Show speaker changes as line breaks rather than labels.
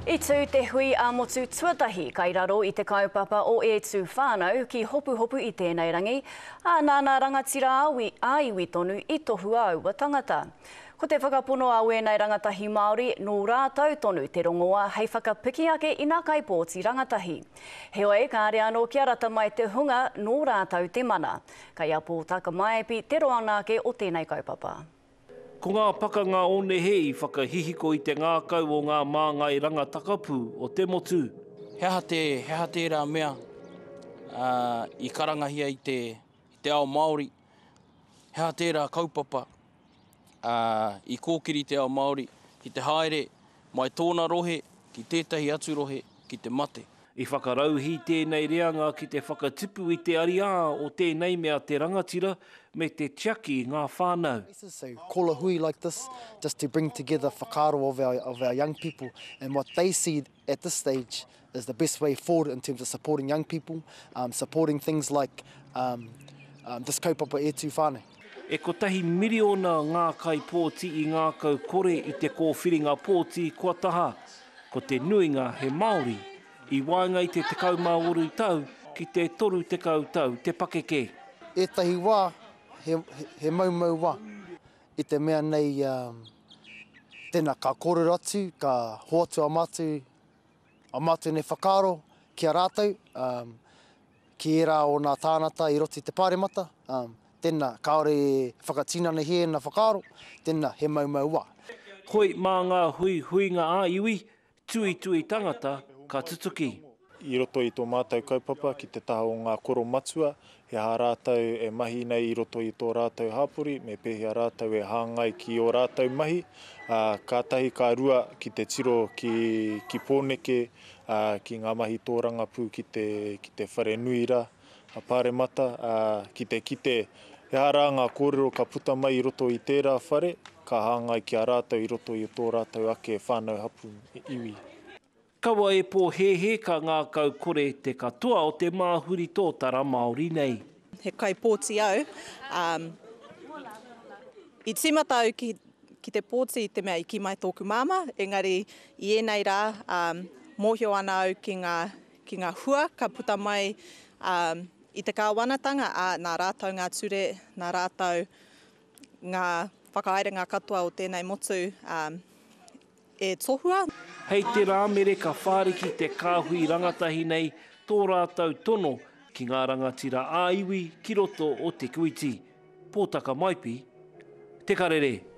I tū te hui ā-motu tuatahi kai raro i te kaupapa o E Tū Whānau ki Hopuhopu i tēnei rangi, ā, nā nā rangatira ā-iwi tonu i tohua aua tangata. Ko te whakapono a wēnei rangatahi Māori, nō rātou tonu te rongoa hei whakapiki ake i nā kaipōti rangatahi. Heoi, kāre anō kia rata mai te hunga nō rātou te mana. Kei a Pōtaka Maepi te roanga ake o tēnei kaupapa.
Ko ngā pakanga o nehe i whakahihiko i te ngākau o ngā māngai rangatakapū o te motu.
He aha te, he aha tērā mea i karangahia i te, i te ao Māori? He aha tērā kaupapa i kōkiri te ao Māori ki te haere mai tōna rohe ki tētahi atu rohe ki te mate?
I whakarauhī tēnei reanga ki te whakatipu i te ariā o tēnei mea te rangatira me te tiaki i ngā whānau.
So call a hui like this just to bring together whakaaro of our, of our young people and what they see at this stage is the best way forward in terms of supporting young people, um, supporting things like um, um, this kaupapa E Tū Whānau.
E kotahi miriona ngā kaipōti i ngākau kore i te kōwhiringa pōti kua taha. Ko te nuinga he Māori, i waenga i te 18 tau ki te 30 tau te pakeke.
Ētahi wā, he, he maumau wā. I te mea nei, tēnā, ka kōrero atu, ka hoatu a mātou, a mātou nei whakaaro ki a rātou, ki ērā o nā tānata i roto i te Pāremata, tēnā, kāore e whakatinanahia ēnā whakaaro, tēnā, he maumau wā.
Hoi mā ngā huihuinga ā-iwi, tuitui tangata ka tutuki.
I roto i tō mātou kaupapa ki te taha o ngā koro matua, he aha rātou e mahi nei i roto i tō rātou hāpori, me pēhea rātou e hāngai ki ō rātou mahi, ā, kātahi ka rua ki te tiro ki, ki Pōneke, ā, ki ngā mahi tōrangapū ki te, ki te whare nui rā, a Pāremata, ā, ki te kite he aha rā ngā kōrero ka puta mai i roto i tērā whare, ka hāngai ki a rātou i roto i tō rātou ake whānau hapū, iwi.
Kaua e pōhēhē ka ngākau kore te katoa o te māhuri tōtara Māori nei.
He kaipōti au, ā, i tīmata au ki, ki te pōti i te mea i kī mai tōku māmā, engari i ēnei rā, ā, mōhio ana au ki ngā, ki ngā hua ka puta mai, ā, i te kāwanatanga, ā, nā rātou ngā ture, nā rātou ngā whakahaerenga katoa o tēnei motu, ā, e tohua.
Hei te Rāmere ka whāriki te kāhui rangatahi nei tō rātou tono ki ngā rangatira ā-iwi ki roto o Te Kuiti. Pōtaka Maipi, Te Karere.